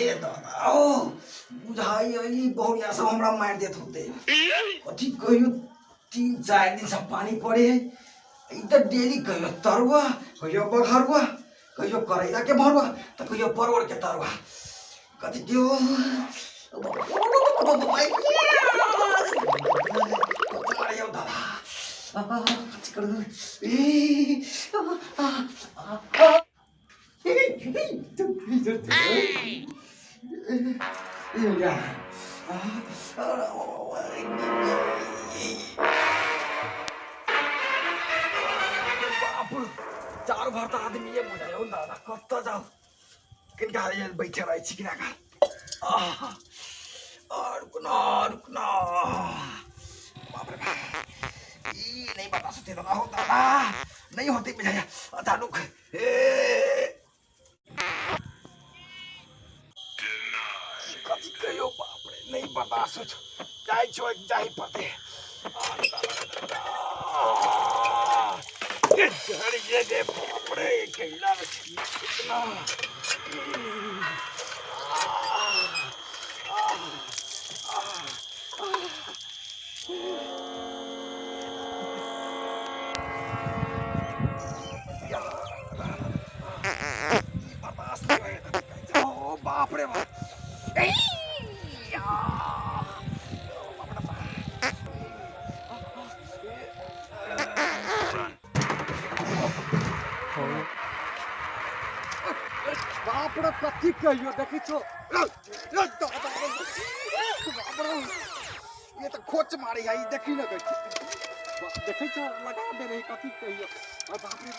हे दादा ओ बुझाइए ई बहुरिया सब हमरा मारि देत होते। कथी कहियो 3-4 दिन से पानी पड़े है। ई तऽ डेली कहियो तरुआ, कहियो बघरुआ, कहियो करैला के भरुआ, तऽ कहियो परोड़ के तरुआ। कथी दियो दादा कथी करू ए चारू भर तऽ आदमी बुझाइ दादा कतऽ जाउ किनका बैठे रहै छी किनका। रुकना रुकना बाप रे बाप ई नहीं बता सकते दादा हो दादा नहीं होती बुझाया। अच्छा रुक कथी कहियो बाप रे नहीं बर्दाश्त हो जाइ छो जाहि पते। ये बाप रे कैला इतना बाप रे बाप बाप रे कथी कहियो देखी छो ये तो खोच मारी है देखी ना देखी छो लगा दे रही कथी कहियो बाप रे।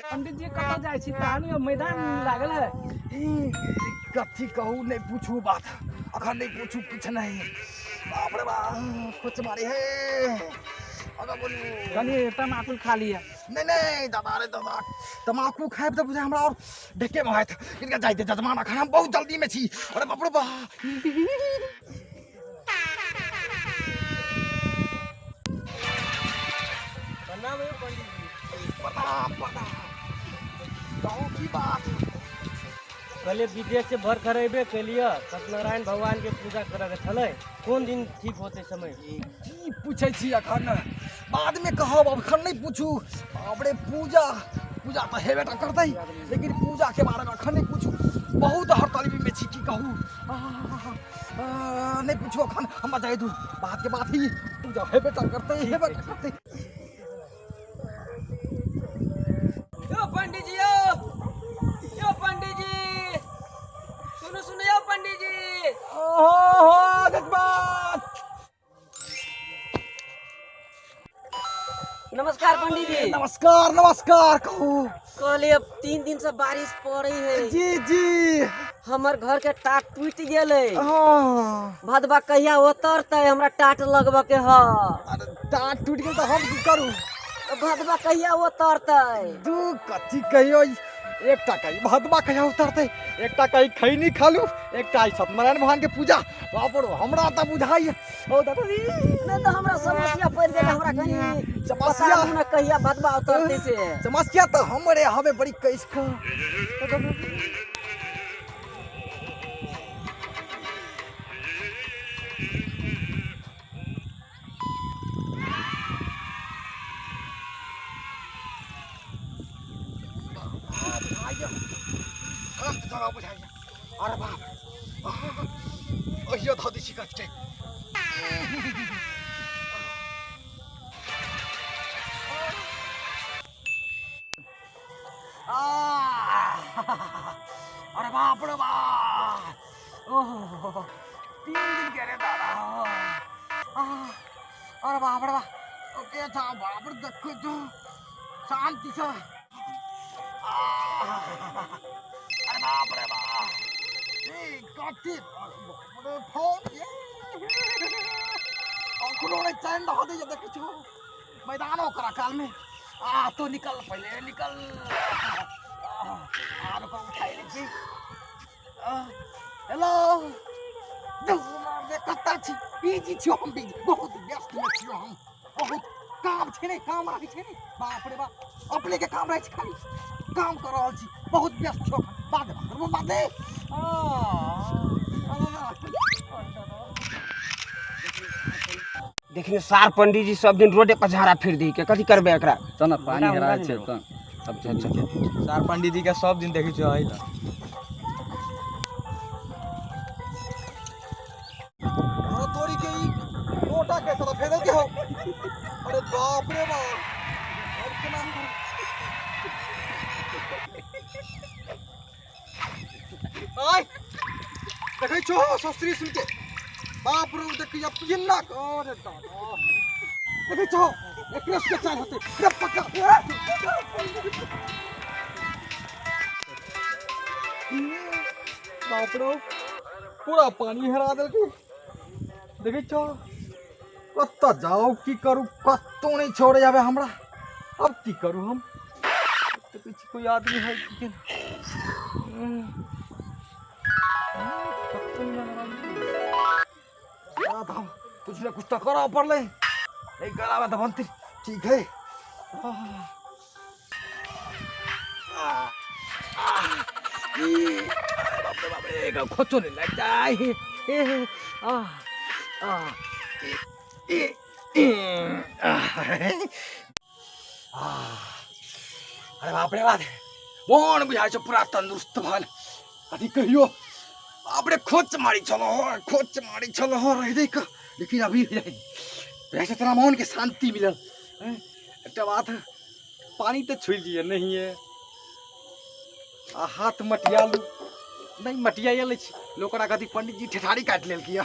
पंडित जी कतऽ जाइ छी? तहन मैदान लागल है। कथी कहू नहीं पूछू बात अखन नहीं पूछू किछ नहीं। बाप रे बाप खोच मारी है। कनी तमाकुल खा लिया। नहीं नहीं दादा रे दादा तमाकू खाएब तऽ बुझा हमरा और ढेके में होयत। किनका जाइते जजमान अखन हम बहुत जल्दी में छी। अरे बाप रे बाप प्रणाम पंडित जी। प्रणाम प्रणाम कहू की बात? कहलिए विदेश से भर खरेबे केलिए सत्यनारायण भगवान के पूजा करे के छलै, कोन दिन ठीक होते समय? की पूछै छी अखन बाद में कहब अखन नहीं पूछू। बाप रे पूजा पूजा तऽ हेबे टा करतै लेकिन पूजा के बारे में अखन नहीं पूछू। बहुत हड़ताली में छी की कहू नहीं पूछू अखन हमरा जाय दू बात के बात ही पूजा हेबे टा करतै हेबे टा करतै। यो पंडित जी यो यो पंडित जी सुनो सुनो यो पंडित जी। ओहो हो जजमान। नमस्कार पंडित जी। नमस्कार नमस्कार कहू। कहलिए अब 3 दिन से बारिश पड़े है। जी जी हमर घर के टाट टूट गेलै। हाँ। भदवा कहिया उतरतै हमरा टाट लगबे के ह। अरे टाट टूट गेल तऽ हम की करू? भदवा कहिया उतरतै? दू कथी कहियो एकटा कही भदवा कहिया उतरतै, एकटा कही खैनी खालू, एकटा ई सत्यनारायण भगवान के पूजा। बाप रे हमरा तऽ बुझाइए ओ दादा नहीं तो हमरा समस्या पड़ गेल। हमरा कहीं समस्या ना कहिया भदवा उतरतै से। समस्या तऽ हमरे हवे बड़ी कैस का। अरे बाप अहियो धऽ दै छी कथी के। अरे बाप रे बाप ओह 3 दिन के रे दादा। अरे बाप रे बाप ओके था बाप रे देखो जो शांति से। अरे बाप रे बाप ए कथी फोन अखनो नहीं चैन रह दे देखै छो मैदान ओकरा काल में। आ तो निकल पहले निकल आर को उठाइ लै छी। हेलो कतऽ छी? बिजी छी हम, बिजी बहुत व्यस्त में छी हम बहुत। काम छै ने, काम रहै छै ने। बाप रे बाप, अपने के काम रहै छै, खाली काम कर रहल छी, बहुत व्यस्त छो। बाद में करबो, बाद में। देखिन सार पंडीजी सब दिन रोडे पर झाड़ा फिर दी के कथी करबे एकरा? चल न, पानी हेरा छै तऽ सब चीज छै। सार पंडीजी के सब दिन देखै छियै अहि। तोरी के ई लोटा के साला फेदल के हो। अरे बाप रे बाप, अब केना करू? आय देखै छो सस्त्री सुन के, बाप रे, देखिया पिन्ना। अरे दादा, देखै छो एकरे के चाल होते रे पक्का। बाप रे, पूरा पानी हरा देलकै। देखै छो, कतऽ जाउ, की करू, कतौ नहि छोड़े आबे हमरा। अब की करू हम? देखै छी कोई आदमी है कि केना? कतौ नहि लग रहल। कुछ न कुछ तऽ करऽ पड़लै, नहीं कराबे तऽ बनतै। ठीक है। बाप रे बाप रे, खोचो नहीं लग जाए। ए आ आ ए ए आ, अरे बाप रे बाप, मोन बुझाइ छै पूरा तंदुरुस्त भल। अथी कहियो, बाप रे, खोच मारी छलो हो, खोच मारी छलो हो रहि रहि कऽ, लेकिन अभी रहै छै तोरा मोन के शांति मिलल। एकटा बात, पानी तऽ छुलि जइए नहिए आ हाथ मटिया लू नहि मटिया लै छी। लोक ओकरा कथी पंडित जी ठेठारी काटि लेलकै।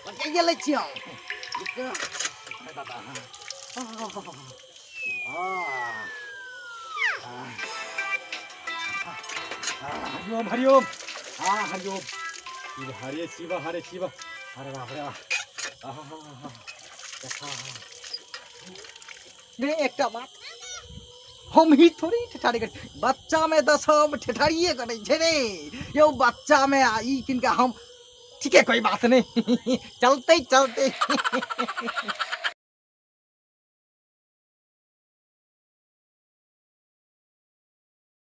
मटिया लै छी हम। दादा, हरिओम हरिओम। हाँ, हरिओम शिव, हरे शिव, हरे शिव। अरे बाप रे बाप। नहीं, एकटा बात, हम ही थोड़ी ठेठारी करै, बच्चामे तऽ सब ठेठारिए करै छै रे यौ बच्चामे। आ ई किनका हम ठीके, कोई बात नहीं, चलते चलते।